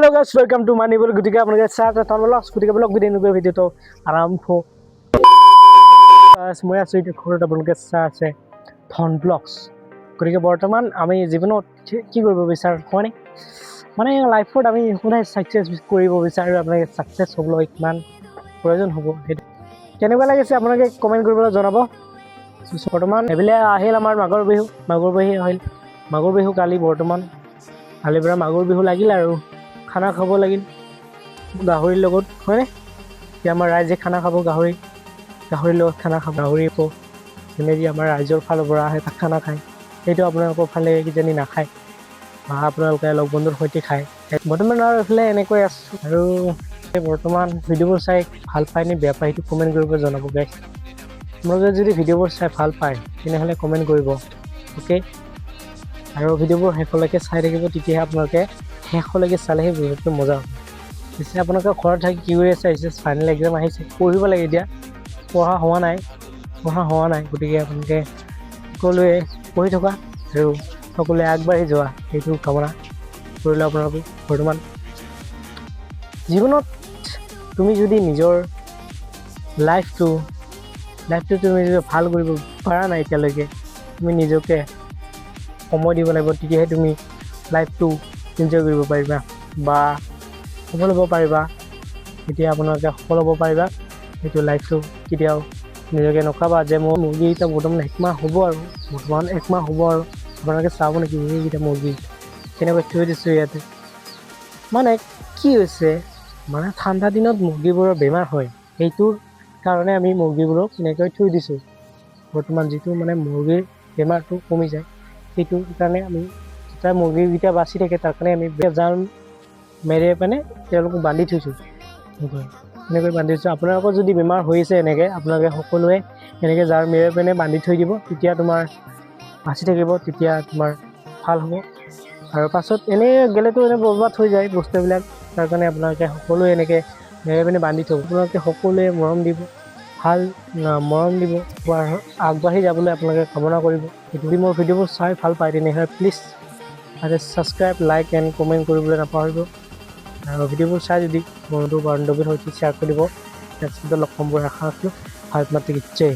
Hello guys, welcome to money vlog। গতিকে আপোনালোকে চাই আছে ধন ব্লগছ। গতিকে ব্লগ ভিডিঅ' এনেকুৱা ভিডিঅ'টো আৰম্ভ। Guys, মই আছোঁ এতিয়া ঘৰত, আপোনালোকে চাই আছে ধন ব্লগছ। গতিকে বৰ্তমান আমি জীৱনত কি কৰিব বিচাৰোঁ, হয়নে? মানে লাইফত আমি সদায় ছাকচেছ কৰিব বিচাৰোঁ। আপোনালোকে ছাকচেছ হ'বলৈ কিমান প্ৰয়োজন হ'ব, সেইটো কেনেকুৱা লাগিছে আপোনালোকে কমেণ্ট কৰিবলৈ জনাব। বৰ্তমান এইফালে আহিল আমাৰ মাঘৰ বিহু। মাঘৰ বিহু আহিল, মাঘৰ বিহু কালি। বৰ্তমান কালিৰ পৰা মাঘৰ বিহু লাগিল আৰু খানা খাব লাগিল গাহৰিৰ লগত, হয়নে? এতিয়া আমাৰ ৰাইজে খানা খাব, গাহৰিৰ লগত খানা খাব। গাহৰি আকৌ যোনে যি আমাৰ ৰাইজৰ ফালৰ পৰা আহে, তাক খানা খায়। সেইটো আপোনালোকৰ ফালে কিজানি নাখায় বা আপোনালোকে লগ বন্ধুৰ সৈতে খায়। বৰ্তমান আৰু এইফালে এনেকৈ আছোঁ। আৰু বৰ্তমান ভিডিঅ'বোৰ চাই ভাল পায় নে বেয়া পায়, সেইটো কমেণ্ট কৰিব জনাব গাইজ। আপোনালোকে যদি ভিডিঅ'বোৰ চাই ভাল পায়, তেনেহ'লে কমেণ্ট কৰিব, অ'কে? আৰু ভিডিঅ'বোৰ শেষলৈকে চাই থাকিব, তেতিয়াহে আপোনালোকে শেষলৈকে চালেহে ভিডিঅ'টো মজা হ'ব। পিছে আপোনালোকে ঘৰত থাকি কি কৰি আছে? আহিছে, ফাইনেল এক্সাম আহিছে, পঢ়িব লাগে। এতিয়া পঢ়া হোৱা নাই, পঢ়া হোৱা নাই। গতিকে আপোনালোকে সকলোৱে পঢ়ি থকা আৰু সকলোৱে আগবাঢ়ি যোৱা, সেইটো কামনা কৰিলোঁ আপোনালোকক। বৰ্তমান জীৱনত তুমি যদি নিজৰ লাইফটো তুমি যদি ভাল কৰিব পৰা নাই এতিয়ালৈকে, তুমি নিজকে সময় দিব লাগিব। তেতিয়াহে তুমি লাইফটো এনজয় কৰিব পাৰিবা বা সফল হ'ব পাৰিবা। তেতিয়া আপোনালোকে সফল হ'ব পাৰিবা। সেইটো লাইফটো কেতিয়াও নিজকে নকবা যে মোৰ মুৰ্গীকেইটা বৰ্তমান একমাহ হ'ব আৰু বৰ্তমান একমাহ হ'ব আৰু আপোনালোকে চাব নেকি এইকেইটা মুৰ্গী কেনেকৈ থৈ দিছোঁ ইয়াতে? মানে কি হৈছে, মানে ঠাণ্ডা দিনত মুৰ্গীবোৰৰ বেমাৰ হয়, সেইটোৰ কাৰণে আমি মুৰ্গীবোৰক এনেকৈ থৈ দিছোঁ। বৰ্তমান যিটো মানে মুৰ্গীৰ বেমাৰটো কমি যায়, সেইটোৰ কাৰণে আমি যেতিয়া মুৰ্গীকেইটা বাচি থাকে, তাৰ কাৰণে আমি জাল মেৰিয়াই পিনে তেওঁলোকক বান্ধি থৈছোঁ। এনেকৈ বান্ধি থৈছোঁ। আপোনালোকৰ যদি বেমাৰ হৈছে এনেকৈ, আপোনালোকে সকলোৱে এনেকৈ জাল মেৰিয়াই পিনে বান্ধি থৈ দিব। তেতিয়া তোমাৰ বাচি থাকিব, তেতিয়া তোমাৰ ভাল হ'ব। আৰু পাছত এনেই গ'লেতো এনেই বৰবাদ হৈ যায় বস্তুবিলাক। তাৰ কাৰণে আপোনালোকে সকলোৱে এনেকৈ মেৰিয়াই পিনে বান্ধি থ'ব। আপোনালোকে সকলোৱে মৰম দিব, ভাল মৰম দিব, আগবাঢ়ি যাবলৈ আপোনালোকে কামনা কৰিব। যদি মোৰ ভিডিঅ'বোৰ চাই ভাল পায়, তেনেহ'লে প্লিজ তাতে ছাবস্ক্ৰাইব, লাইক এণ্ড কমেণ্ট কৰিবলৈ নাপাহৰিব। আৰু ভিডিঅ'বোৰ চাই যদি বন্ধু বান্ধৱীৰ সৈতে শ্বেয়াৰ কৰিব। নেক্সট ভিডিঅ' লগ পাম বুলি আশা ৰাখিলোঁ। ভাৰত মাতা কি জয়।